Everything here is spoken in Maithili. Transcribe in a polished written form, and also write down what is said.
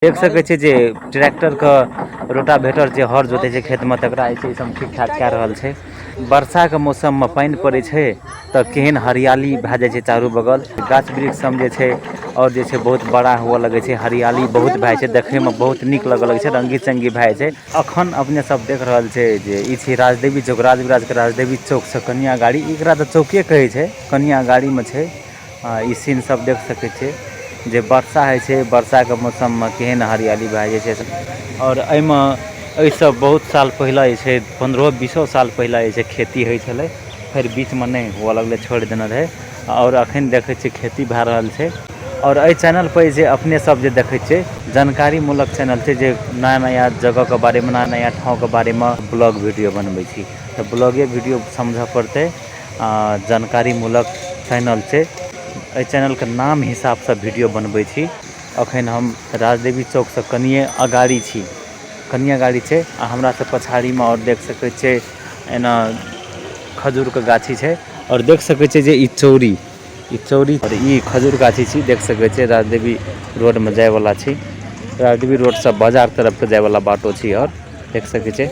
देख सकै छियै जे ट्रैक्टरके रोटावेटर जे हर जोतै छै खेतमे, तकरा जे छै ई सब ठीक ठाक कए रहल छै। वर्षाके मौसममे पानि पड़ै छै तऽ केहन हरियाली भए जाइ छै। चारू बगल गाछ वृक्ष सब जे छै आओर जे छै बहुत बड़ा हुअ लगै छै। हरियाली बहुत भए जाइ छै, देखैमे बहुत नीक लगऽ लगै छै, रङ्गी चङ्गी भए जाइ छै। अखन अपने सब देख रहल छै जे ई छै राजदेवी चौक, राजविराजके राजदेवी चौकसँ कनिया गाड़ी, एकरा तऽ चौके कहै छै, कनिया गाड़ीमे छै। ई सीन सब देख सकै छियै जे वर्षा होइ छै, वर्षाके मौसममे केहन हरियाली भए जाइ छै। आओर एहिमे एहिसँ बहुत साल पहिले जे छै, 15-20 साल पहिले जे छै खेती होइ छलै, फेर बीचमे नहि हुअ लगलै, छोड़ि देने रहै। आओर अखन देखै छियै खेती भए रहल छै। आओर एहि चैनलपर जे अपने सब जे देखै छियै, जानकारी मूलक चैनल छै, जे नया नया जगहके बारेमे, नया नया ठाँवके बारेमे ब्लॉग वीडियो बनबै छी। तऽ ब्लॉगे वीडियो समझऽ पड़तै, जानकारी मूलक चैनल छै। एहि चैनलके नाम हिसाबसँ वीडियो बनबै छी। अखन हम राजदेवी चौकसँ कनिए अगाड़ी छी, कनिए अगाड़ी छै। आ हमरासँ पछाड़ीमे आओर देख सकै छियै एना खजूरके गाछी छै। आओर देख सकै छियै जे ई चौरी, ई चौरी आओर ई खजूर गाछी छी। देख सकै छियै राजदेवी रोडमे जायवला छी, राजदेवी रोडसँ बाजार तरफके जायवला बाटो छी। आओर देख सकै छियै।